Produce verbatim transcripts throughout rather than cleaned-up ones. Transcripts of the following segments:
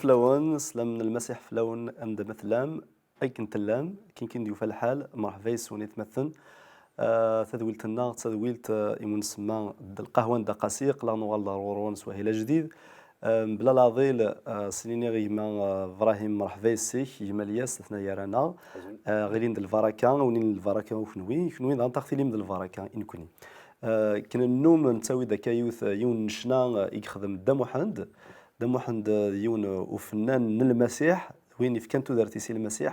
Fell-awen, sslam n Lmasiḥ fell-awen, anda ma tellam, akken tellam, akken kan d-yufa lḥal, merḥba yes-wen aytmaten. Ah, tadwilt-nneɣ d tadwilt, ah, iwumi nsemma d lqahwa n Dda Qasi, aql-aɣ nuɣal-d ɣer ɣur-wen s wahil ajdid. Ah, mebla leɛḍil, ah, s-nini i gma, ah, Brahim, merḥba yes-k, gma Lyas, atna gar-aneɣ. Ah, ɣilin d lbaraka, wlin d lbaraka i kenwi, kenwi daɣen taɣ tilim d lbaraka i nekni. Ah, akken nennum nettawi-d akka yiwet, yiwen n ccna, ah, i yexdem Dda Muḥend. Dda Muḥend, ah, d yiwen, ah, ufennan n Lmasiḥ, d win yefkan tudert-is i Lmasiḥ,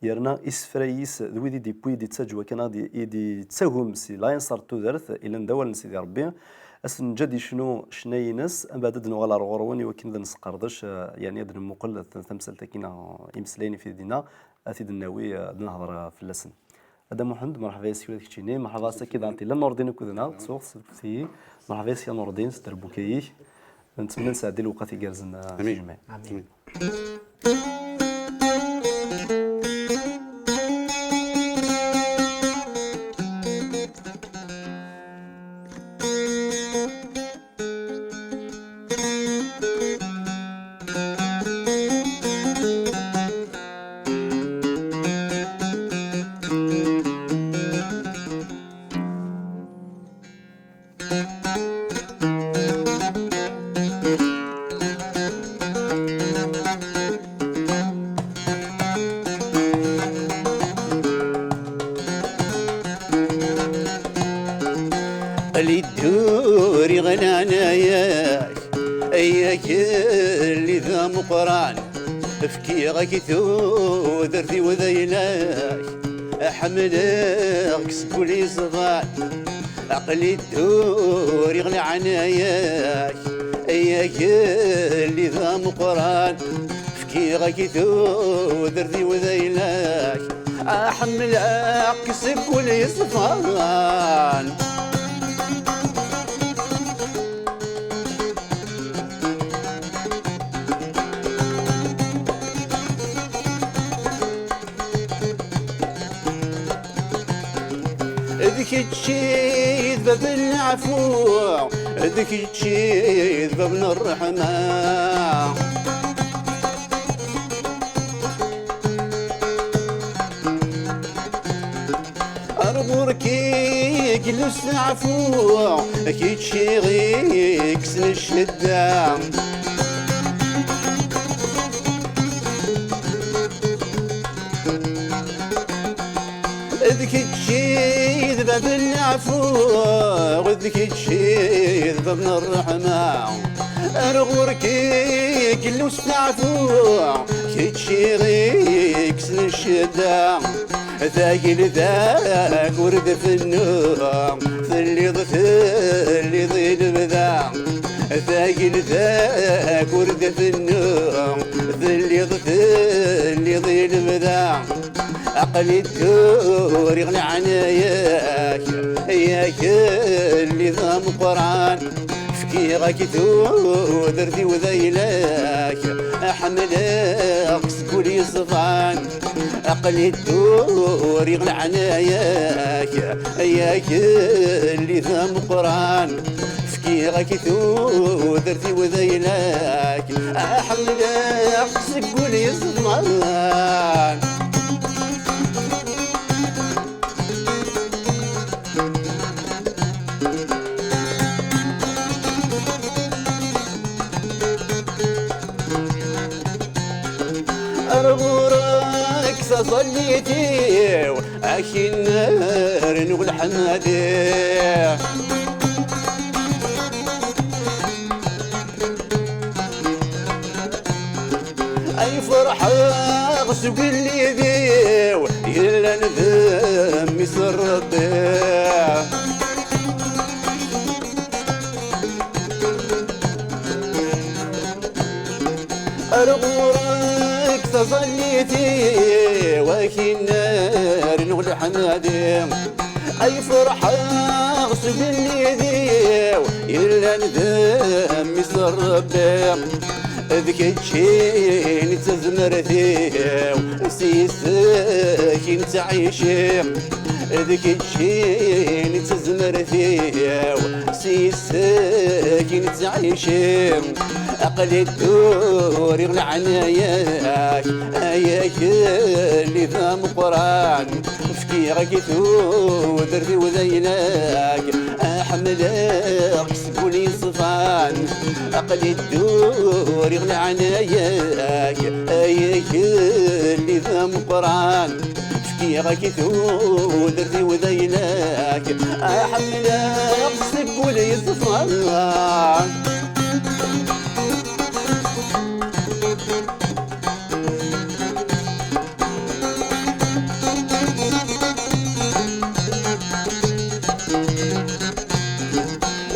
yerna isefra-is d wid i d-yewwi, i d-yettaǧew akken ad i d-yettagem si layenṣer n tudert, yellan d awal n Sidi Ṛebbi. Ad s-neǧǧ ad yecnu ccna-ines, mbeɛd ad d-nuɣal ar ɣur-wen i wakken ad nesqerdec, ah, yeɛni ad d-nemmuqel t-, tamsalt-agi neɣ imeslayen i d-yenna, ad t-id-nawi, ah, ad nehḍer, ah, fell-asen. A Dda Muḥend, merḥba yes-k ula d keččini, merḥba yes-k akid Ɛeṭṭila Nurdin akked-neɣ, tsuɣ, sbukti, merḥba yes-k a Nurdin s tderbuka-ik. Netmenna nesɛeddi lewqat igerrzen, ah, s jmaɛ. Amin. Aql-i dduriɣ leɛnaya-k, ay agelli d ameqqran, fkiɣ-ak tudert-iw d ayla-k, ḥemmleɣ-k seg wul yeṣfan. Aql-i dduriɣ leɛnaya-k, ay agelli d ameqqran, fkiɣ-ak tudert-iw d ayla-k, ḥemmleɣ-k seg wul yeṣfan. D kečč i d bab n leɛfu, d kečč i d bab n ṛṛeḥma. Ar ɣur-k i yella usteɛfu, kečč i ɣ-ikksen ccedda. D kečč i d bab n leɛfu, d kečč i d bab n ṛṛeḥma. Ar ɣur-k i yella usteɛfu, kečč i ɣ-ikksen ccedda. Tagelda-k ur d fennu, telliḍ, telliḍ i lebda. Tagelda-k ur d fennu, telliḍ, telliḍ i lebda. Aql-i dduriɣ leɛnaya-k, ay agelli d ameqqran. Fkiɣ-ak tudert-iw d ayla-k, ḥemmleɣ-k seg wul yeṣfan. Aql-i dduriɣ leɛnaya-k, ay agelli d ameqqran. Fkiɣ-ak tudert-iw d ayla-k, ḥemmleɣ-k seg wul yeṣfan. Ar ɣur-k taẓallit-iw, akinner n uleḥmadi. Ay ferḥeɣ s ugellid-iw, yellan d mmi-s n Rebbi. Ar ɣur-k taẓallit-iw, akinner n uleḥmadi. Ay ferḥeɣ s ugellid-iw, yellan d mmi-s n Rebbi. D keččini d tazmert-iw, s yis-k i Nettɛici d keččini d tezmert-iw, s yis-k i nettɛici. Aql-i dduriɣ leɛnaya-k, ay akelli d ameqqran. Fkiɣ-ak tudert-iw d ayla-k, ḥemmleɣ-k seg wul yeṣfan. Aql-i dduriɣ leɛnaya-k, ay akelli d ameqqran. Fkiɣ-ak tudert-iw d ayla-k, ḥemmleɣ-k seg wul yeṣfan.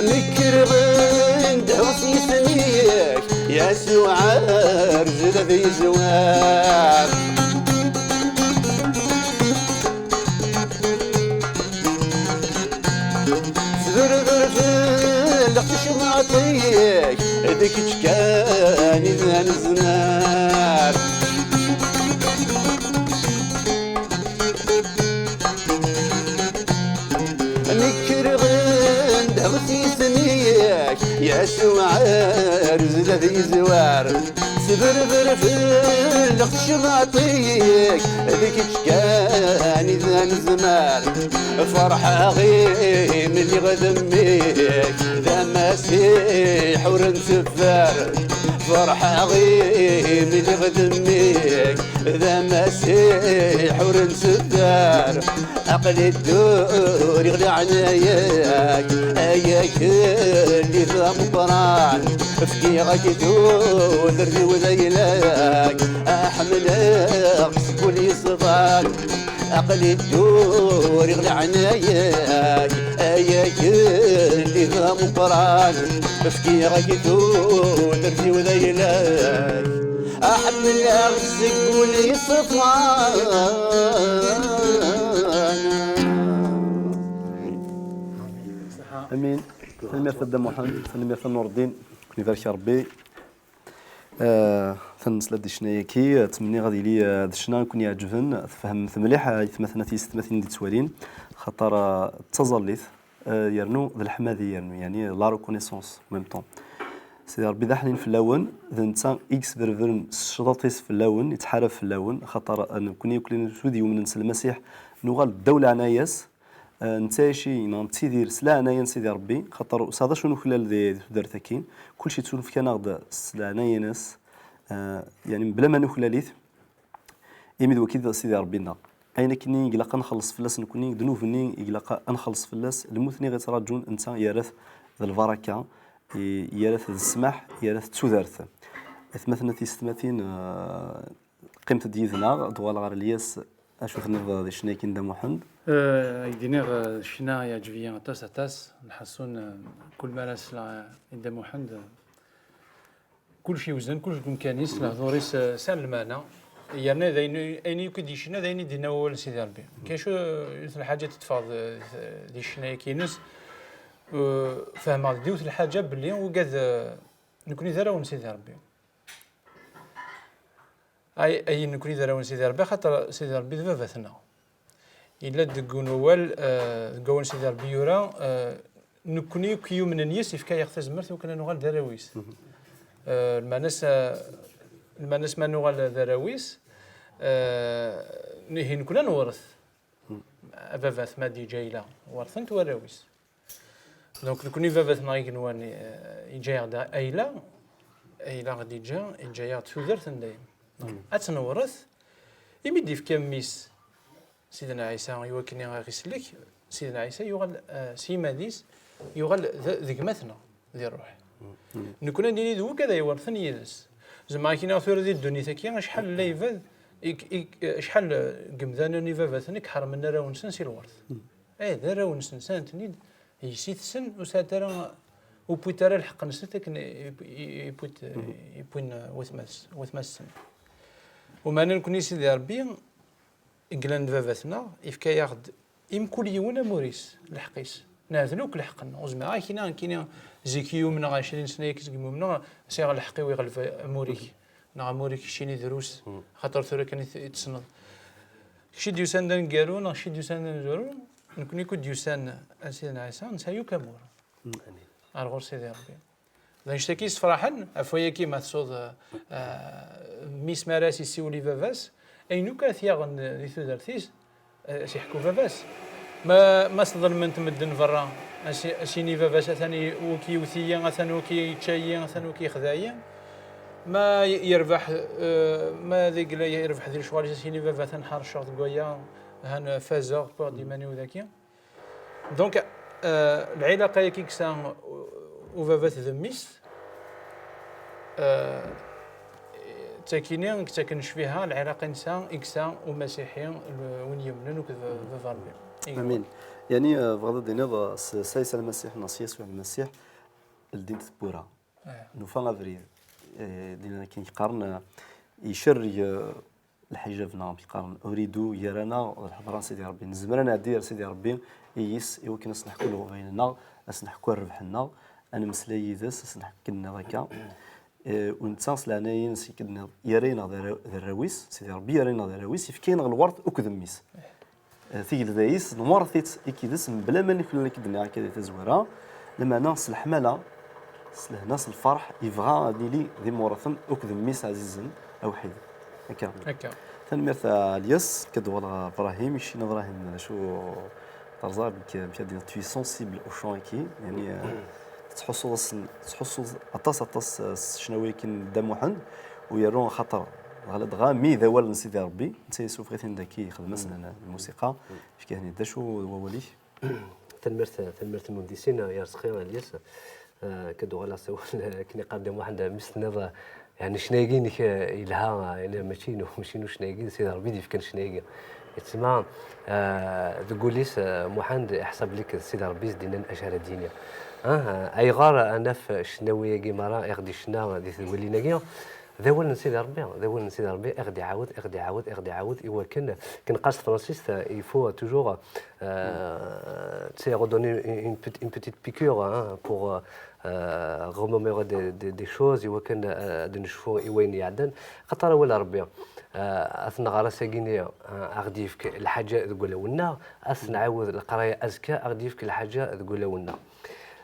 Nekker ɣ-, ndehhu s yisem-ik, Yasuɛ ar zdat yezwar. Sberber fell-aɣ tecmaɛt-ik, d kečč kan i d anezmar. Nekker ɣ-, ndehhu s yisem-ik, Yasuɛ ar zdat yezwar. Sberber fell-aɣ tecmaɛt-ik, d kečč kan i d anezmar. Ferḥeɣ imi lliɣ d mmi-k, d amasiḥ ur nteffer. Ferḥeɣ imi lliɣ d mmi-k, d amasiḥ ur nteffer. Aql-i dduriɣ leɛnaya-k, ay akelli d ameqqran. Fkiɣ-ak tudert-iw d ayla-k, ḥemmleɣ-k seg wul yeṣfan. Aql-i dduriɣ leɛnaya-k, ay akelli d ameqqran. Fkiɣ-ak tudert-iw d ayla-k, ḥemmleɣ-k seg wul yeṣfan. Amin. Tanemmirt a Dda Muḥend, tanemmirt a Nureddin, ken-ibarek Rebbi. Eh, tanesla-d di ccna-agi, ttmenniɣ ad yili, eh, d ccna i ken-iɛeǧben, tfehmemt mliḥ, eh, aytmaten, tiyessetmatin i d-ittwalin, xaṭer, eh, d taẓallit, eh, yernu d leḥmadi, yernu, yeɛni, la reconnaissance, en même temps. Sidi Ṛebbi d aḥnin fell-awen, d netta i yesberbren s ccḍaṭ-is fell-awen, yettḥarab fell-awen, xaṭer, eh, nekkni akk wid yumnen s Lmasiḥ, nuɣal ddaw leɛnaya-s, Eh, nettɛici neɣ nettidir s leɛnaya n Sidi Ṛebbi, xaṭer ur sɛiɣ d acu nuklal di, di tudert-agi, kulci yettunefk-aneɣ-d s leɛnaya-ines, eh, yeɛni mebla ma nuklal-it, imi d wagi d Sidi Ṛebbi-nneɣ. Ayen akkenni i ilaq ad nxelleṣ fell-as nekkni, ddnub-nni i ilaq ad nxelleṣ fell-as, lmut-nni i ɣ-ittraǧun netta yerra-t d lbaraka, i, yerra-t d ssmaḥ, yerra-t d tudert. Atmaten, a tiyessetmatin, eh, Qqimet-d yid-neɣ, ad uɣaleɣ ɣer Lyas. Acu tenniḍ di ccna-agi n Dda Muḥend? Eh, ad k-d-iniɣ, eh, ccna yeɛǧeb-iyi aṭas, aṭas. Lḥaṣun, eh, kul mi ara sleɣ, eh, i Dda Muḥend, eh, kullec yewzen, kullec deg umkan-is, lehdur-is, eh, sɛan lmeɛna. Yerna d ayen, ayen akk i d-yecna, d ayen i d-yenna wawal n Sidi Ṛebbi. Kacu, eh, yiwet n lḥaǧa i d-teffeɣ d, d, di ccna-agi-ines, eh, fehmeɣ-d yiwet n lḥaǧa belli ugad, eh, nekni d arraw n Sidi Ṛebbi. Ay, ay, nekkni d arraw n Sidi Ṛebbi, axaṭer Sidi Ṛebbi d baba-tneɣ. Yella-d deg wawal, eh, deg wawal n Sidi Ṛebbi yura, eh, nekkni akk yumnen yis, yefka-yaɣ tazmert i wakken ad nuɣal d arraw-is. Eh, lmeɛna-s, eh, lmeɛna-s ma nuɣal d arraw-is, eh, ihi nekkni ad newret. Ababat ma d-yeǧǧa ayla, werten-t warraw-is. Donc, nekkni baba-tneɣ igenwan, eh, yeǧǧa-yaɣ-d ayla, ayla ɣ-d-yeǧǧa, yeǧǧa-yaɣ-d tudert n dayem. Ad tt-newret, imi d-yefka mmi-s, Sidna Ɛisa, i wakken i ɣ-isellek, Sidna Ɛisa yuɣal, eh, s yiman-is, yuɣal d, d gma-tneɣ di ṛṛuḥ. Nekkni ad nili d wigad ay iwerten yid-s. Zemreɣ ad k-iniɣ tura di ddunit-agi, acḥal n lɛibad, i, i, acḥal n yemdanen ibabaten i iḥermen arraw-nsen si lwert. Eh, d arraw-nsen, sɛan-ten-id, yessi-tsen, ur sɛant ara, ur wwint ara lḥeqq-nsent akken i, i, i wwin, i wwin watma-s-, watma-tsen. Umeɛna nekkni Sidi Ṛebbi, i yellan d baba-tneɣ, yefka-yaɣ-d i mkul yiwen amur-is, lḥeqq-is. Neɛdel akk lḥeqq-nneɣ. Ur zmireɣ ara ad k-iniɣ, nekkini zik i umneɣ, ɛecrin sna-agi segmi umneɣ, sɛiɣ lḥeqq-iw iɣleb amur-ik. Neɣ amur-ik keččini drus, xaṭer tura kan i t-, i t-tessneḍ. Kečč i d-yusan d aneggaru neɣ kečč i d-yusan d anezwaru, nekkni ku d-yusan a Sidna Ɛisa, nesɛa yakk amur. Amin. Ar ɣur Sidi Ṛebbi. D annect-agi yessefraḥen, ɣef wayagi ma tettuḍ, eh, mmi-s mi ara s-yessiwel i baba-s, ayen akk ara t-yaɣen di tudert-is, eh, s-iḥekku baba-s. Ma, ma s-ḍelmen-t medden berra, a s-, a s-yini baba-s atan i-, ur k-yewwit-iyi, atan ur k-yečča-yi, atan ur k-yexdeɛ-iyi. Ma y-, yerbeḥ, eh, ma d igla yerbeḥ di lecɣal-is, a s-yini baba atan ḥerceɣ deg waya, han fazeɣ, wwiɣ-d iman-iw dagi. Donc, eh, lɛilaqa-yagi i yesɛa u-, ubabat d mmi-s, eh, d takini i yettaken ccbiha, lɛilaqa i nesɛa, i yesɛa umasiḥi, l-, win yumnen akked b-, baba Ṛebbi. Amin. Yani, eh, bɣiḍ ad d-tiniḍ, eh, s-, s Ɛisa Lmasiḥ neɣ s Yasuɛ Lmasiḥ, ldint tewwura. Eh. Nufa abrid. Eh, din akken qqaren, eh, icerreg, eh, lḥijab neɣ amek qqaren, uridu gar-aneɣ d lḥeḍra n Sidi Ṛebbi. Nezmer ad nɛeddi ar Sidi Ṛebbi i yis, i wakken ad s-neḥku lɣuba-nneɣ, ad s-neḥku rrbeḥ-nneɣ, ad nemmeslay yid-s, ad s-neḥku akken-nniḍ akka. Eh, u netta s leɛnaya-ines i k-d-nniḍ, yerra-aneɣ d arraw-, d arraw-is, Sidi Ṛebbi yerra-aneɣ d arraw-is, yefka-aneɣ lweṛt akked mmi-s. Eh, tigleḍ-is, nwerret-itt i yid-s, mebla ma nuklal akken d-nniɣ akka di tazwara, lameɛna s leḥmala, s lehna, s lferḥ, yebɣa ad nili d imuraten akked mmi-s ɛzizen awḥid. Akka. Akka. Tanemmirt a Lyas, akka d-uɣaleɣ ɣer Brahim, keččini Brahim, d acu terẓa, amek, amek ad d-tiniḍ, tu es sensible au chant-agi, yani, eh, tettḥussuḍ asen-, tettḥussuḍ aṭas, aṭas, eh, s ccnawi-agi n Dda Muḥend, u yernu axaṭer ɣlad dɣa, mi d awal n Sidi Ṛebbi, netta yessufeɣ-iten daki, yexdem-asen lmusiqa, yefka-ten-id. D acu wawal-ik? Tanemmirt, tanemmirt-nwen di sin, ya Rezqi, a Lyas. Eh, akka d-uɣaleɣ s awal, akken iqqar Dda Muḥend, mi s-tenniḍ, eh, yani, ccna-agi-inek, eh, yelha, eh, yani, mačči inu, mačči inu ccna-agi, d Sidi Ṛebbi i d-yefkan ccna-agi. Yettma, eh, deg wul-is, eh, Muḥend iḥṣa belli d Sidi Ṛebbi i s-d-yennan acu ara d-yini. Ah, eh, ayɣer ad naf ccnawi-agi merra i ɣ-d-icna di tedwilin-agi? D awal n Sidi Ṛebbi, d awal n Sidi Ṛebbi i ɣ-d-iɛawed, i ɣ-d-iɛawed, i ɣ-d-iɛawed, i wakken, akken qqaren s tefransist, eh, il faut toujours, euh, tu sais, redonner une, une petite, une petite piqûre, hein, pour, euh, euh, remémorer des, des, des choses, i wakken, euh, ad necfu i wayen iɛeddan. Xaṭer awal n Ṛebbi, euh, ad t-nɣer ass-agi-nni, euh, a ɣ-d-yefk lḥaǧa deg wulawen-nneɣ, ad t-nɛawed leqraya azekka, a ɣ-d-yefk lḥaǧa deg wulawen-nneɣ.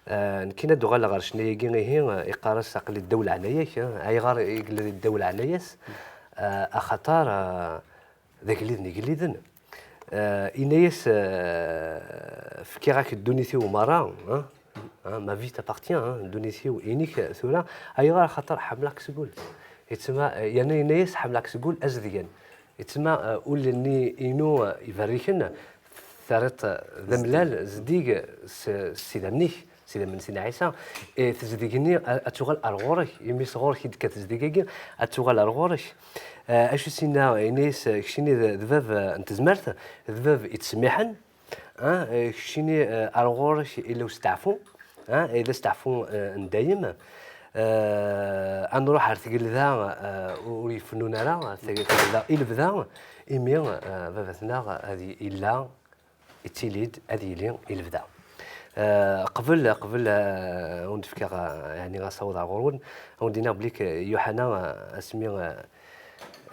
Eh, nekkini ad d-uɣaleɣ ɣer ccna-agi, ihi, eh, iqqar-as aql-i ddaw leɛnaya-k, eh, ayɣer i yella di ddaw leɛnaya-s? Eh, axaṭer, eh, d agellid n igelliden. Eh, ini-as, eh, fkiɣ-ak ddunit-iw merra, eh, eh, ma vie t'appartient, eh, ddunit-iw inek tura, ayɣer? Axaṭer ḥemmleɣ-k seg wul. Yettma, eh, yerna ini-as ḥemmleɣ-k seg wul azedgan. Yettma, eh, ul-nni inu, eh, iberriken, terriḍ-t d amellal, zeddig s, s idammen-ik, s idammen n Sidna Ɛisa. Eh, tezdeg-nni a, ad tuɣal ar ɣur-k, imi s ɣur-k i d-tekka tezdeg-agi, ad tuɣal ar ɣur-k. Eh, acu s-inna, ini-as, eh, keččini d, d bab, eh, n tezmert, d bab ittsemmiḥen, ah, eh, keččini, eh, ar ɣur-k illa usteɛfu, ah, illa usteɛfu, eh, n dayem. Eh, ad nruḥ ar tgelda, eh, ur yefnun ara, ar tgelda i lebda, imi, eh, baba-tneɣ ad y-, illa, yettili-d, ad yili i lebda. Eh, qbel, qbel, eh, ad wen-d-fkeɣ, eh, yani, asawaḍ ar ɣur-wen, ad wen-d-iniɣ belli k-, Yuḥana, eh, asmi, eh,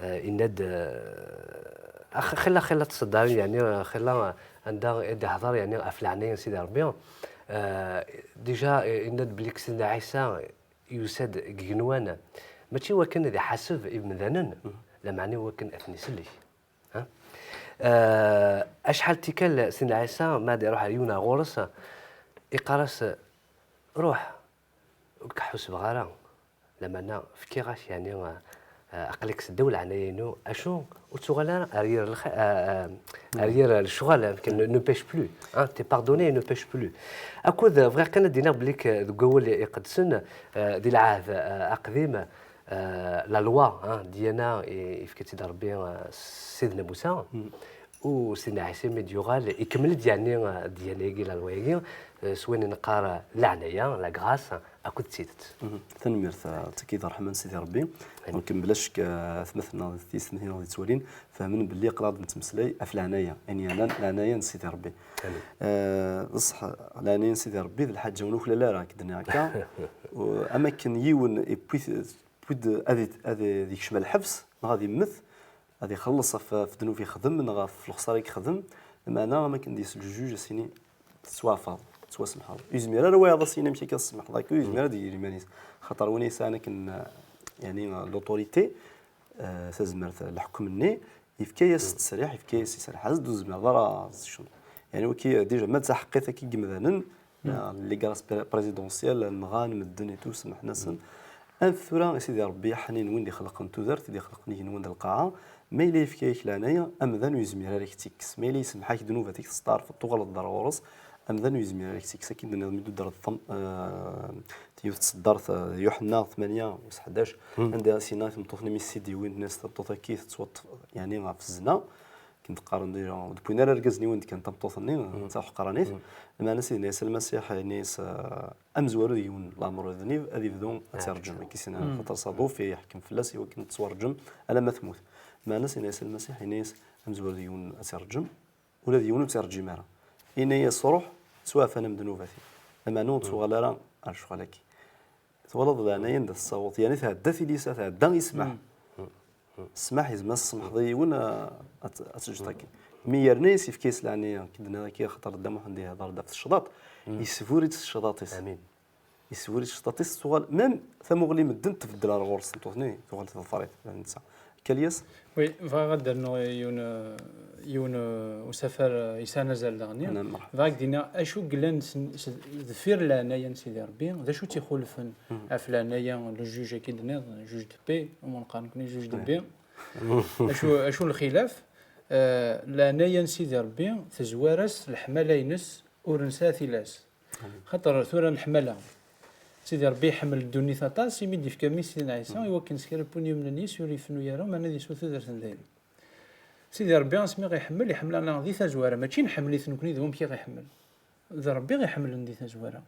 eh, yenna-d, eh, ax-, xilla, xilla tṣeddarin, yani, eh, xilla, eh, anda i d-ihder, yani, ɣef leɛnaya n Sidi Ṛebbi, eh, déjà, eh, yenna-d belli k-, Sidna Ɛisa yusa-d deg igenwan, mačči wakken ad iḥaseb imdanen, lameɛna i wakken ad ten-isellek. Ha? Eh, acḥal n tikkal Sidna Ɛisa ma ad iruḥ ar yiwen ar ɣur-s, iqqar-as: "Ruḥ, ur k-ḥusbeɣ ara, lameɛna fkiɣ-ak, yani, eh, aql-ik seddaw leɛnaya-inu, acu ur ttuɣal ara ar yir lxi-, eh, eh, ar yir lecɣal, ne, ne pêche plus, hein, t'es pardonné, ne pêche plus." Akked, eh, bɣiɣ kan ad d-iniɣ belli k-, deg wawal iqedsen, eh, di lɛahd, eh, aqdim, eh, la loi, hein, ddiyana i, yefka-tt-id Ṛebbi, eh, s Sidna Musa, u Sidna Ɛisa mi d-yuɣal, ikemmel-d, yani, eh, ddiyana-agi, la loi-agi, eh, s wayen neqqar, eh, leɛnaya, la grâce, akked d tidet. Mhm. Tanemmirt, eh, d takid ṛṛeḥma n Sidi Ṛebbi. Amin. Donc, mebla ccek, eh, atmaten neɣ tiyessetmatin neɣ d-yettwalin, fehmen belli aql-aɣ-d nettmeslay ɣef leɛnaya, ayen yeɛnan leɛnaya n Sidi Ṛebbi. Amin. Eh, d ṣṣeḥ, leɛnaya n Sidi Ṛebbi d lḥaǧa ur nuklal ara, akken d-nniɣ akka. U, am akken yiwen, et puis, puis de, ad, ad, ad yekcem lḥebs, neɣ ad yemmet, ad ixelleṣ ɣef, ɣef ddnub yexdem neɣ ɣef lexṣara i yexdem, lameɛna am akken d-yes ljuj, as-yini tettwaɛfeḍ, tettwasemḥeḍ. Ur yezmir ara wayeḍ as-yini amek akka tsemḥeḍ akka, ur yezmir ad d-yegri iman-is. Xaṭer win yesɛan akken, eh, yani, eh, l'autorité, eh, tazmert, eh, leḥkem-nni, yefka-yas ttesriḥ, yefka-yas iserreḥ-as-d, ur tezmireḍ ara ad tecnuḍ. Yani, waki, eh, déjà, ma d taḥeqqit akka i yemdanen, la, les grâces pré-, présidentielles, nɣan medden et tout, semḥen-asen. Anef tura i Sidi Ṛebbi aḥnin, win d-ixelqen tudert, i d-ixelqen igenwan d lqaɛa, ma yella yefka-yak leɛnaya, amdan ur yezmir ara ad k-tt-ikkes. Ma yella yesmeḥ-ak ddnubat-ik, testeɛrfeḍ, tuɣaleḍ d ar ɣur-s, amdan ur yezmir ara ad k-tt-ikkes. Akken d-tenniḍ mi d-tuddreḍ tam-, eh, yiwet n tseddart, eh, Yuḥenna tmanya, wis ḥdac, anda s-yenna i tmeṭṭut-nni mi s-id-yewwin, tenna-as tameṭṭut-agi tettwaṭṭef, yani, ɣef zzna. Akken d-qqaren, d wwin ara argaz-nni win d-kan tameṭṭut-nni, d taḥeqqranit. Lmeɛna Sidna Ɛisa Lmasiḥ, yenna-yas, eh, amezwaru d yiwen leɛmer ur d-nib, ad ibdu ad tt-irǧem. Akka i s-yenna, xaṭer s aḍu-f yeḥkem fell-as i wakken ad tettwarǧem alamma tmut. Lmeɛna Sidna Ɛisa Lmasiḥ, yenna-yas, amezwaru d yiwen ad tt-irǧem, ula d yiwen ur tt-irǧim ara. Yenna-yas, ruḥ, ttwaɛfan am ddnubat-ik. Lameɛna ur d-tuɣal ara ar ccɣel-agi. Twalaḍ leɛnaya anda tessaweḍ, yani tɛedda tilisa, tɛedda i ssmaḥ. Ssmaḥ, yezmer ad tessemḥeḍ i yiwen, a-, ad t-, ad teǧǧeḍ akken. Mi yerna-yas, yefka-yas leɛnaya, akken d-nniɣ akka, axaṭer Dda Muḥend ihder-d ɣef tecḍaṭ, yesbur-itt s tecḍaṭ-is. Amin. Yesbur-itt s tecḍaṭ-is, tuɣal, même tamuɣli medden tbeddel ar ɣur-s, tameṭṭut-nni tuɣal teḍfer-it, netta. Akka Lyas? Oui, bɣiɣ ad d-rnuɣ yiwen, yiwen usafar yesɛan azal daɣen. Naɛam, merḥba. Bɣiɣ ad d-iniɣ acu yellan s, s, deffir leɛnaya n Sidi Ṛebbi, d acu tt-ixulfen ɣef leɛnaya n ljuj-agi d-tenniḍ, juge de paix, umi neqqar nekni juge de paix. Acu, acu lxilaf? Eh, leɛnaya n Sidi Ṛebbi tezwar-as leḥmala-ines ur nesɛi tilas. Xaṭer tura leḥmala, Sidi Ṛebbi iḥemmel ddunit aṭas, imi d-yefka mmi-s Sidna Ɛisa, i wakken s kra n win yumnen yis ur ifennu ara, meɛna ad yesɛu tudert n dayem. Sidi Ṛebbi asmi ɣ-iḥemmel, iḥemmel-aneɣ di tazwara, mačči nḥemmel-it nekni d wamek i ɣ-iḥemmel. D Ṛebbi i ɣ-iḥemmlen di tazwara.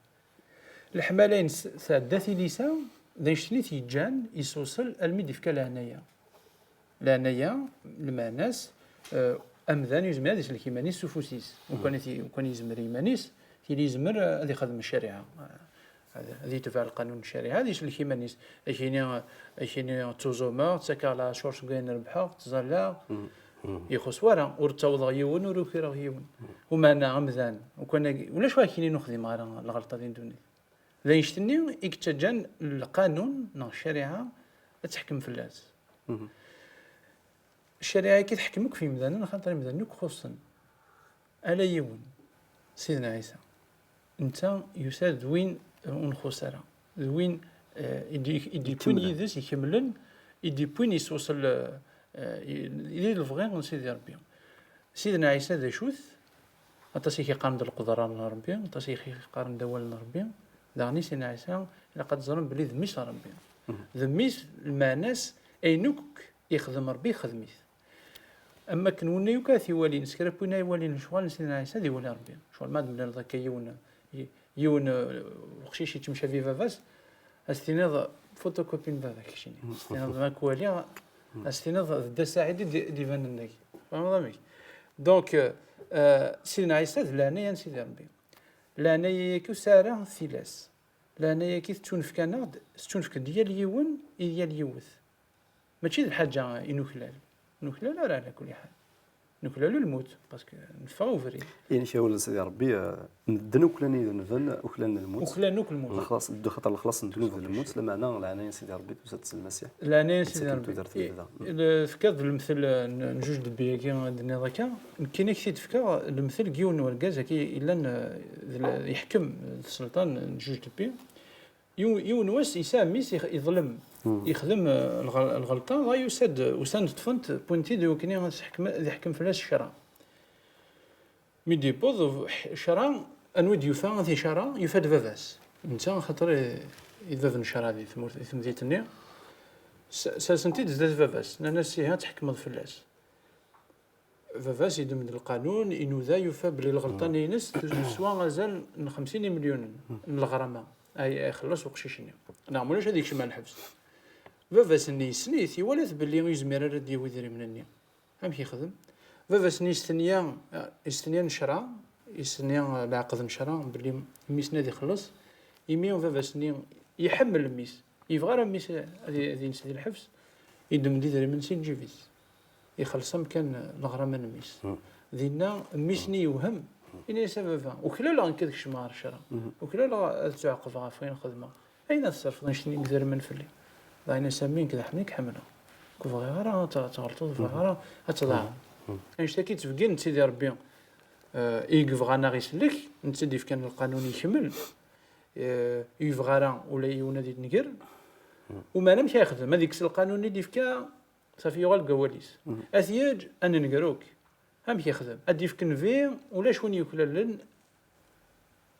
Leḥmala-ines tɛedda tilisa, d annect-nni i t-yeǧǧan yeswṣel almi d-ifka leɛnaya. Leɛnaya, lmeɛna-s, eh, amdan yezmer ad isellek iman-is s ufus-is. Ukan ad t-, ukan yezmer i iman-is, tili yezmer, eh, ad ixdem ccariɛa. Eh, ad, ad yetbeɛ lqanun n ccariɛa, ad isellek iman-is. Ad k-yini, ad k-yini ttuẓumeɣ, ttakeɣ leɛcur seg wayen rebḥeɣ, ttẓallaɣ. Ixuṣ wara, ur ttawḍeɣ yiwen, ur ukireɣ yiwen. Umeɛna amdan, ukan agi, ulac wa k-yinin ur xdimeɣ ara lɣelṭa di ddunit. D annect-nni i yettaǧǧan lqanun neɣ ccariɛa ad teḥkem fell-as. Ccariɛa-agi teḥkem akk f yimdanen, axaṭer imdanen akk xuṣṣen. Ala yiwen, Sidna Ɛisa. Netta yusa-d d win, eh, ur nxuṣ ara. D win, eh, i d-, i d-yewwin yid-s, ikemlen, i d-yewwin yeswṣel, eh, eh, i, i lebɣi n Sidi Ṛebbi. Sidna Ɛisa d acu-t? Aṭas i k-iqqaren d lqedra n Ṛebbi, aṭas i k-iqqaren d awal n Ṛebbi. Daɣen i Sidna Ɛisa, ilaq ad teẓrem belli d mmi-s n Ṛebbi. D mmi-s, lmeɛna-s, ayen akk ixdem Ṛebbi, ixdem-it. Am wakken winna yakk ara t-iwalin, s kra n win ara iwalin lecɣal n Sidna Ɛisa, ad iwali Ṛebbi. Ccɣel ma ad d-temlaleḍ akka yiwen, y-, yiwen, eh, uqcic yettemcabi baba-s, ad s-tiniḍ photocopie n baba-k, keččini. Ad s-tiniḍ ma k-waliɣ, ad s-tiniḍ d Dda Saɛid i d-, i d-ibanen dagi. Tfehmeḍ amek? Donc, euh, Sidna Ɛisa d leɛnaya n Sidi Ṛebbi. Leɛnaya-agi ur tesɛi ara tilas. Leɛnaya-agi tettunefk-aneɣ-d, tettunefk-d yal yiwen i yal yiwet. Mačči d lḥaǧa i nuklal. Nuklal ara, ɛla kulli ḥal. Nuklal lmut, parce que neffeɣ ubrid. Inek awal n Sidi Ṛebbi, eh, medden uklan idenben, uklan lmut. Uklan akk lmut. Lexlaṣ, xaṭer lexlaṣ n ddnub d lmut, lameɛna leɛnaya n Sidi Ṛebbi tusa-d s Lmasiḥ. Leɛnaya n Sidi Ṛebbi. Tefkiḍ-d lemtel, eh, n, n juge de paix-agi i d-tenniḍ akka. Nekkini ad k-t-id-fkeɣ lemtel n yiwen n urgaz akka yellan, eh, d la-, yeḥkem, d sselṭan n juge de paix. Yiw-, yiwen wass, yesɛa mmi-s ix-, iḍlem, yexdem, eh, lɣel-, lɣelṭa, dɣa yusa-d, usan-d ṭṭfen-t, wwin-t-id i wakken ad s-ḥkem-, ad iḥkem fell-as ccṛeɛ. Mi d-yewweḍ, ccṛeɛ, anwa i d-yufa di ccṛeɛ? Yufa-d baba-s. Netta, axaṭer i, i d bab n ccṛeɛ di tmurt, di temdint-nni. S-, sersen-t-id zdat baba-s, nnan-as, ihi ad tḥekmeḍ fell-as. Baba-s iddem-d lqanun, inuda, yufa belli lɣelṭa-nni-ines teswa azal n xemsin imelyunen n leɣrama ay, ay ixelleṣ uqcic-nni. Neɣ mulac ad yekcem ar lḥebs. Baba-s-nni yessen-it, iwala-t belli ur yezmir ara ad d-yawi idrimen-nni. Amek yexdem? Baba-s-nni yestenya, yestenya nnecra, yestenya leɛqed n ccra belli mmi-s-nni ad ixelleṣ, imi baba-s-nni iḥemmel mmi-s. Yebɣa ara mmi-s ad, ad yens di lḥebs, yeddem-d idrimen si lǧib-is. Ixelleṣ amkan leɣrama n mmi-s. Dinna, mmi-s-nni yewhem, yenna-yas: "A baba, uklaleɣ nekk ad kecmeɣ ɣer ccṛeɛ. Uklaleɣ ad ttɛaqbeɣ ɣef wayen xedmeɣ. Ayen ad tserfeḍ annect-nni yemdermen fell-i?" Dɣa yenna-yas: "A mmi, nekk d aḥnin i k-ḥemmleɣ. Ur bɣiɣ ara ad t-, ad tɣelṭeḍ, ur bɣiɣ ara ad tḍeɛɛeḍ." Annect-agi yettbeggin d Sidi Ṛebbi, eh, i yebɣa ad aɣ-isellek, netta i d-yefkan lqanun ikemmel, eh, ur yebɣi ara ula yiwen ad yenger. Umeɛna amek ara yexdem? Ad yekkes lqanun i d-yefka, safi yuɣal deg wawal-is. Ad t-yeǧǧ ad nenger akk. Amek yexdem? Ad d-yefk nnbi, ulac win yuklalen,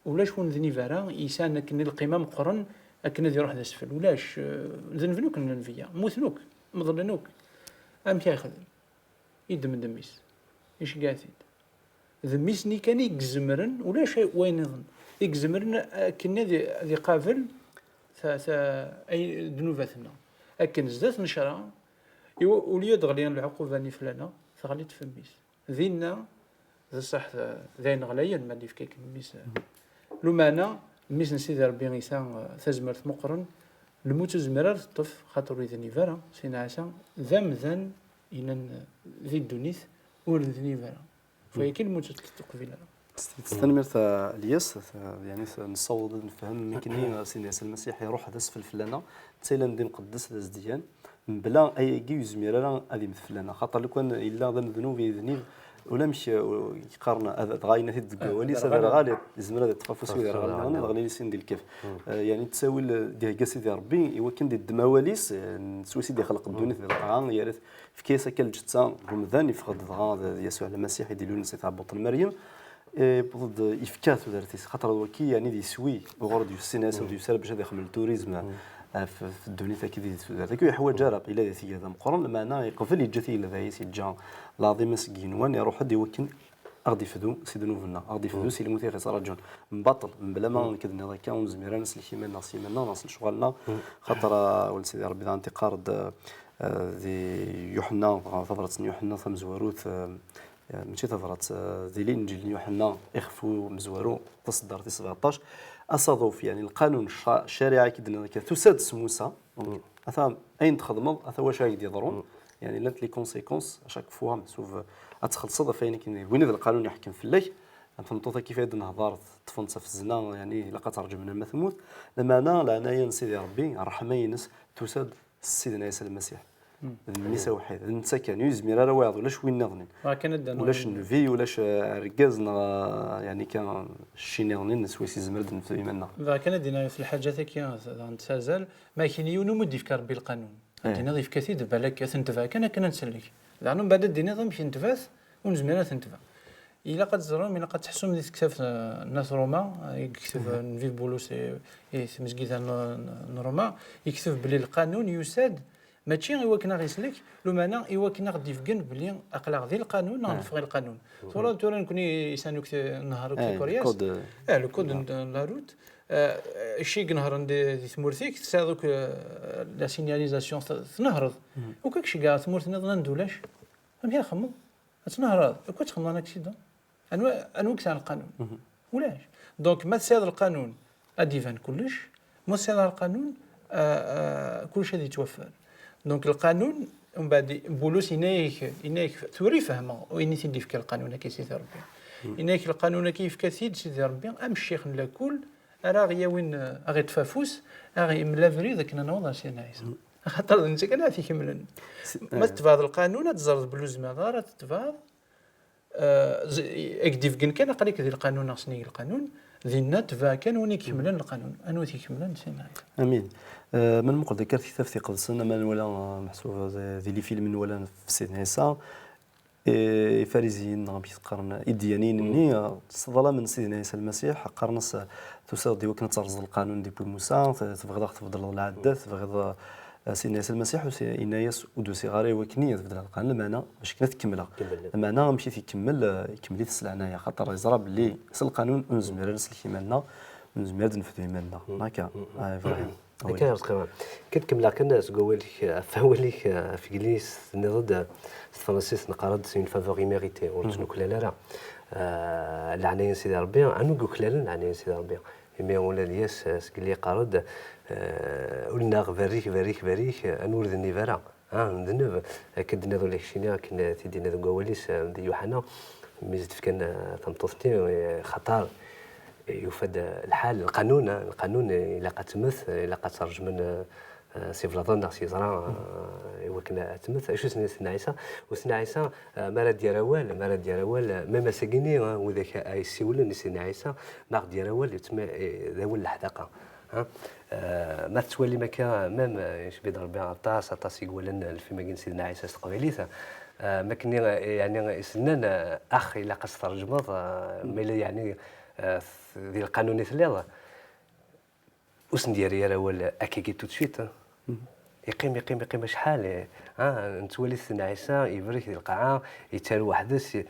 ulac win d nnbi ara yesɛan akken lqima meqqren akken ad iruḥ d asfel. Ulac, eh, denben akk nnbiya, mmuten akk, meḍlen akk. Amek ara yexdem? Yeddem-d mmi-s, iceggeɛ-t-id. D mmi-s-nni kan i izemren, ulac wayen nniḍen, i izemren akken ad i-, ad iqabel ta-, ta-, ay, ddnubat-nneɣ. Akken zdat n ccṛeɛ, i wa-, au lieu d-ɣli lɛuquba-nni fell-aneɣ, teɣli-d f mmi-s. Dinna, d ṣṣeḥ, d, d ayen ɣlayen ma d-yefka akken mmi-s. Lumeɛna, mmi-s n Sidi Ṛebbi yesɛa, eh, tazmert meqqren, lmut ur tezmir ara teṭṭef, xaṭer ur idnib ara, Sidna Ɛisa d amdan yellan, eh, di ddunit, ur idnib ara. Ɣef waya kan lmut ur t-teqbil ara. S tidet, tanemmirt a Lyes, t-, yani, t-, nessaweḍ ad nefhem mi akken, eh, Sidna Ɛisa Lmasiḥ iruḥ d asfel fell-aneɣ, netta yellan d imqeddes, d azedgan, mebla ayagi ur yezmir ara ad immet fell-aneɣ. Xaṭer lukan yella d amednub, idnib, ulamek, eh, yeqqaren, ad, dɣa yenna-t-id deg wawal-is, aderɣal, yezmer ad iṭṭef afus i uderɣal nniḍen, ad ɣlin sin di lkaf. Eh, yani, ttawil, eh, d-ihegga Sidi Ṛebbi i wakken d-iddem awal-is, eh, n swayes i d-ixleq ddunit d lqaɛa, yerra-t, yefka-yas akka lǧetta n umdan, yeffeɣ-d dɣa d, d Yasuɛ Lmasiḥ i d-ilulen si tɛebbuḍt n Meryem. Eh, yewweḍ-d, yefka tudert-is, xaṭer d waki, yani, d iswi, uɣur d-yussin ass, ur d-yusi ara bac ad ixemmel turizm, eh, f, f ddunit-agi di tudert-agi, ur yeḥwaǧ ara, illa di tigad ameqqran, lameɛna yeqbel, yeǧǧa tigellda-is, yeǧǧa lɛaḍima seg yigenwan, iruḥ-d i wakken a ɣ-d-ifdu si ddnub-nneɣ, a ɣ-d-ifdu si lmut i ɣ-ittraǧun. Mbaṭel, mebla ma nekk d-nniḍ akka, ur nezmir ara ad nsellek iman-nneɣ s yiman-nneɣ neɣ s lecɣal-nneɣ, xaṭer, eh, awal n Sidi Ṛebbi daɣen iqqar-d, eh, di Yuḥenna, tabrat n Yuḥenna tamezwarut, eh, eh, mačči tabrat, eh, di Linǧil n Yuḥenna, ixef umezwaru, taṣeddart tis sebɛeṭṭac, asaḍuf, yani lqanun, cca-, ccariɛa i k-id-nniḍ akka, tusa-d s Musa, donc, ata ayen txedmeḍ, ata wacu ara k-d-yeḍrun, yani llant les conséquences à chaque fois, meḥsub ad txellṣeḍ ɣef wayen akken, win i d lqanun iḥekkem fell-ak, am tmeṭṭut-agi i d-nehḍer, ṭṭfen-tt ɣef zzna, yani ilaq ad terǧem ma temmut, lameɛna leɛnaya n Sidi Ṛebbi, ṛṛeḥma-ines, tusa-d s Sidna Ɛisa Lmasiḥ. D mmi-s awḥid, d netta kan, ur yezmir ara wayeḍ, ulac win nniḍen. Dɣa kan ad d-nernu ulac nnbi, ulac, eh, argaz neɣ, eh, yani kan cci nniḍen swayes yezmer ad d-nefdu iman-nneɣ. Dɣa kan ad d-iniɣ ɣef lḥaǧat-agi, daɣen tessazal, ma akken yiwen umi d-yefka Ṛebbi lqanun. Ad d-iniḍ yefka-t-id, balak ad t-netbeɛ kan akken ad nsellek. Daɣen umbeɛd ad d-iniḍ amek netbeɛ-t, ur nezmir ad t-netbeɛ. Ilaq ad teẓrem, ilaq ad teḥsum di tektabt, eh, n At Ṛuma, eh, i yekteb, eh, nnbi Bulus i, i tmezgida n, n Ṛuma, yekteb belli lqanun yusa-d, mačči i wakken a ɣ-isellek, lumeɛna i wakken a ɣ-d-ibeggen belli aql-aɣ di lqanun neɣ neffeɣ i lqanun. Twalaḍ tura nekni yesɛan akk nnehṛ akk eh, tikuryazt. Le code, eh, le code n, n la route. Eh, kečč i inehṛen di, di tmurt-ik, tesɛiḍ akk, eh, la signalisation, t-, tnehṛeḍ. Akk ad k-ceggɛeɣ tmurt nniḍen anda ulac. Amek ara txedmeḍ? Ad tnehṛeḍ, akk ad txedmeḍ un accident. Anwa, anwa i yesɛan lqanun? Ulac. Donc, ma tesɛiḍ lqanun, ad d-iban kullec. Ma ur tesɛiḍ ara lqanun, ah, ah, kullec ad yettwaffer. Donc, lqanun, umbeɛd, Bulus yenna-yak, yenna-yak, tura i fehmeɣ ayen i t-id-yefka lqanun-agi Sidi Ṛebbi. Yenna-yak lqanun-agi yefka-t-id Sidi Ṛebbi, am ccix n lakul, ara ɣ-yawin, ah, a ɣ-iṭṭef afus, a ɣ-imel abrid akken ad naweḍ ar Sidna Ɛisa. Axaṭer d netta kan ara t-ikemmlen. Ma tetbeɛeḍ lqanun, ad teẓreḍ belli ur tezmireḍ ara ad tetbeɛeḍ, eh, z-, i, i k-d-ibeggen kan aql-ik di lqanun neɣ s nnig lqanun, dinna tbeɛ kan win i ikemmlen lqanun. Anwa i t-ikemmlen? Sidna Ɛisa. Amin. Eh, ma nmuqel d akka ar tektabt iqedsen, ama nwala, eh, meḥsub, eh, di lifilm nwala f Sidna Ɛisa, eh, Ifariziyen neɣ amek i t-qqaren, idyaniyen-nni, eh, sseḍlamen Sidna Ɛisa Lmasiḥ, qqaren-as, eh, tusiḍ-d i wakken ad terẓeḍ lqanun depuis Musa, t-, tebɣiḍ a ɣ-tbeddleḍ lɛaddat, tebɣiḍ, eh, Sidna Ɛisa Lmasiḥ, usi-, yenna-as, ur d-usiɣ ara i wakken ad beddleɣ lqanun, lameɛna bac kan ad t-kemmleɣ. Lameɛna amek i t-ikemmel, eh, ikemmel-it s leɛnaya, xaṭer yeẓra belli s lqanun ur nezmir ara ad nsellek iman-nneɣ, ur nezmir ad nefdu iman-nneɣ. Akka, ah, Ibrahim. Akka, ẓqiɣ. Kan kemmleɣ kan seg wawal-ik, ɣef wawal-ik, ɣef yelli-s tenniḍ-d, s tefransist neqqar-d c'est une faveur imméritée, ur tt-nuklal ara. Eh, leɛnaya n Sidi Ṛebbi, anwa i yuklalen leɛnaya n Sidi Ṛebbi? Imi ula d Yas, eh, seg yelli yeqqar-d, eh, ul-nneɣ berrik, berrik, berrik, eh, anwa ur d-nnib ara? Ah, n ddnub, akka d-nniḍ ula keččini, akken t-id-yenna deg wawal-is, eh, di Yuḥana, mi s-d-fkan, eh, tameṭṭut-nni, eh, xaṭer, eh, yufa-d, eh, lḥal, lqanun, eh, lqanun, eh, ilaq ad temmet, eh, ilaq ad tt-rejmen, eh, eh, s iblaḍen neɣ s yeẓra, eh, i wakken ad temmet. Acu s-nnan Sidna Ɛisa? U Sidna Ɛisa, eh, mi ara d-yerr awal, mi ara d-yerr awal, eh, même ass-agi-nni, eh, widak ay ssiwlen i Sidna Ɛisa, mi aɣ-d-yerr awal, yettma-, eh, d awal n leḥdaqa. Ha? Eh, ma tettwalim akka, même, eh, icbi-d Rebbi aṭas, aṭas i iwalan lfilm-agi n Sidna Ɛisa s teqbaylit. Eh, ma akken, eh, yeɛni, i s-nnan, eh, ax, ilaq ad s-tṛejmeḍ, eh, ma yella, yeɛni, eh, di lqanun i telliḍ. Ur sen-d-yerri ara awal akkagi tout de suite, hein. Iqqim, iqqim, iqqim acḥal, eh, ah, nettwali Sidna Ɛisa, ibrek di lqaɛa, yettaru weḥd-s, i-,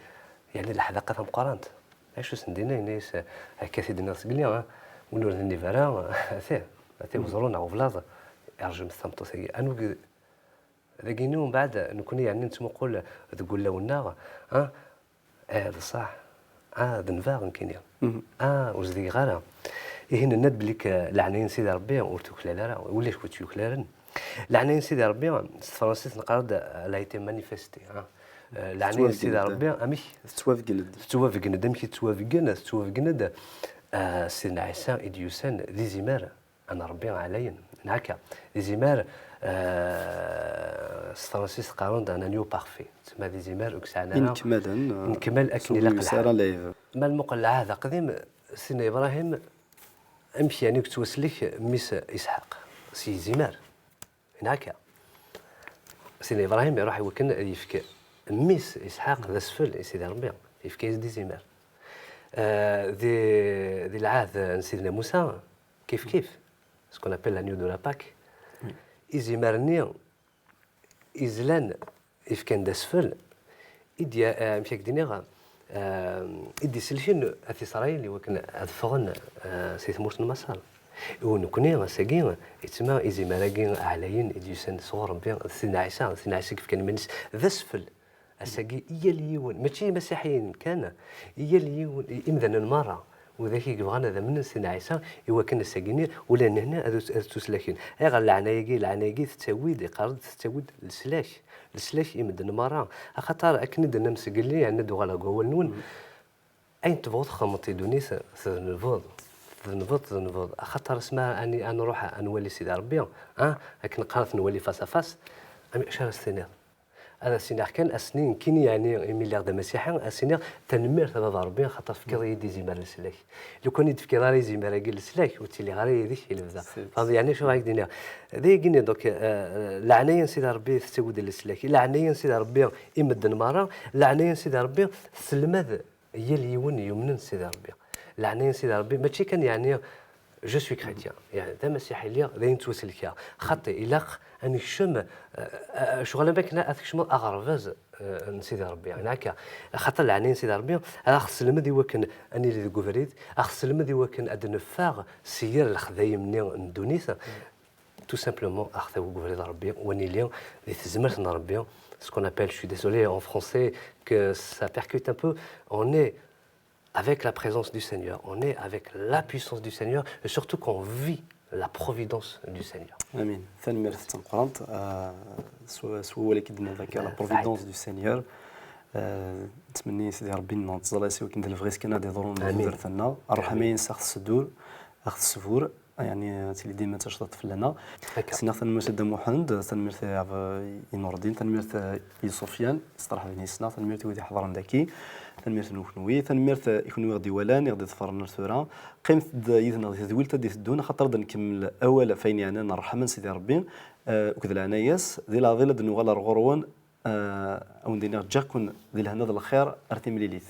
yeɛni leḥdaqa tameqqrant. Acu sen-d-yenna, yenna-yas, akka t-id-nniɣ seg-nni, ah, win ur d-nib ara, ati, ati weẓru neɣ ublaḍ, irjem tameṭṭut-agi. Anug dagini, umbeɛd, nekkni, yeɛni, nettmuqul deg wulawen-nneɣ, ah, eh, d ṣṣeḥ, ah, d nbeɣ nekkini. Ah, ur zdigeɣ ara. Ihi nenna-d belli k-, leɛnaya n Sidi Rebbi ur tuklal ara, ulac wi tt-yuklalen. Leɛnaya n Sidi Rebbi, s tefransist neqqar-d, elle a été manifestée, ah. Eh, leɛnaya n Sidi Rebbi, amek? Tettwabeggen-d. Tettwabeggen-d. Amek i tettwabeggen? Tettwabeggen-d, eh, Sidna Ɛisa i d-yusan d izimer n Rebbi ɛlayen. Neɣ akka, d izimer, eh, s tefransist qqaren-d un agneau parfait. Tsemma d izimer ur yesɛan ara inkemmalen, eh, inkemmel akken ilaq lḥal. Ma nmuqel lɛahd aqdim, Sidna Ibrahim, amek yeɛni i yettwaslek mmi-s Isḥaq? S yizimer. Neɣ akka. Sidna Ibrahim iruḥ i wakken ad yefk mmi-s Isḥaq d asfel i Sidi Rebbi, yefka-yas-d izimer. Eh, di, di lɛahd n Sidna Musa, kif kif, ce qu'on appelle l'agneau de la Pâque, izimer-nni izlan, ifkan d asfel, i d-, eh, amek ad k-d-iniɣ, eh, i d-iselken At Isṛayil i wakken ad ffɣen, eh, si tmurt n Maṣer. U nekkni, ass-agi, yettma izimer-agi ɛlayen i d-yusan sɣur Rebbi, d Sidna Ɛisa, d Sidna Ɛisa i yefkan iman-is d asfel. Ass-agi, i yal yiwen, mačči imasiḥiyen kan, i yal yiwen, i-, imdanen merra, widak i yebɣan ad amnen Sidna Ɛisa, i wakken ass-agi-nni, ula d nehna ad ut-, ad ttuslaken. Ayɣer leɛnaya-agi? Leɛnaya-agi tettawi-d, iqqar-d, tettawi-d leslak. Leslak i medden merra. Axaṭer akken i d-tennam sgelli, yeɛni ad uɣaleɣ deg wawal-nwen, ayen tebɣuḍ txedmeḍ di ddunit, tednbeḍ, tednbeḍ, tednbeḍ. Axaṭer asma ani, ad nruḥ ad nwali Sidi Rebbi, ah, akken qqaren ad t-nwali face à face, amek, acu ara s-tiniḍ? Ad as-iniɣ kan, ass-nni nekkini, yeɛni, imi lliɣ d amasiḥi, ad as-iniɣ, tanemmirt a baba Rebbi, axaṭer tefkiḍ-iyi-d izimer n leslak. Lukan ur d-tefkiḍ ara izimer-agi n leslak, ur ttiliɣ ara yid-k i lebda. Tfehmeḍ yeɛni acu ara ak-d-iniɣ? D ayagi-nni, donc, eh, leɛnaya n Sidi Rebbi tettawi-d leslak. Leɛnaya n Sidi Rebbi i medden merra, leɛnaya n Sidi Rebbi tesselmad yal yiwen yumnen s Sidi Rebbi. Leɛnaya n Sidi Rebbi, mačči kan yeɛni, je suis chrétien, yeɛni d amasiḥi lliɣ, d ayen ttwaselkeɣ. Xaṭi, ilaq ad nekcem, eh, eh, ccɣel am akken ad tkecmeḍ aɣerbaz, eh, n Sidi Rebbi, yeɛni akka. Xaṭer leɛnaya n Sidi Rebbi, ad aɣ-tesselmed i wakken ad nili deg ubrid, ad aɣ-tesselmed i wakken ad neffeɣ si yir lexdayem-nni n ddunit. Tout simplement, ad aɣ-tawi deg ubrid n Rebbi, u ad nili di tezmert n Rebbi, ce qu'on appelle, je suis désolé en français, que ça percute un peu, on est avec la présence du Seigneur, on est avec la puissance du Seigneur, et surtout qu'on vit la providence du Seigneur. Amin. Tanemmirt tameqqrant, euh, s, s wawal-agi d-tenniḍ akka, la providence du Seigneur. Euh, nettmenni Sidi Rebbi-nneɣ, nettẓalla-yas i wakken d lebɣi-s kan ad iḍrun di tudert-nneɣ. Ṛṛeḥma-ines ad aɣ-tesseddur, ad aɣ-tessebur, yeɛni, ad tili dima d tacḍaḍt fell-aneɣ. Akka. Sneɣ tanemmirt i Dda Muḥend, tanemmirt i, i Nurdin, tanemmirt i Sufyan, s ṭerḥ-nni yis-neɣ, tanemmirt i wid iḥeḍren daki, tanemmirt-nwen kenwi, tanemmirt i kenwi i ɣ-d-iwalan, i ɣ-d-iḍefren ar tura. Qqimet-d yid-neɣ di tedwilt ad d-iteddun, axaṭer ad nkemmel awal ɣef wayen yeɛnan ṛṛeḥma n Sidi Ṛebbi, eh, akked leɛnaya-s, di leɛḍil ad d-nuɣal ar ɣur-wen, eh, ad wen-d-iniɣ ǧǧiɣ-ken di lehna d lxir ar timlilit.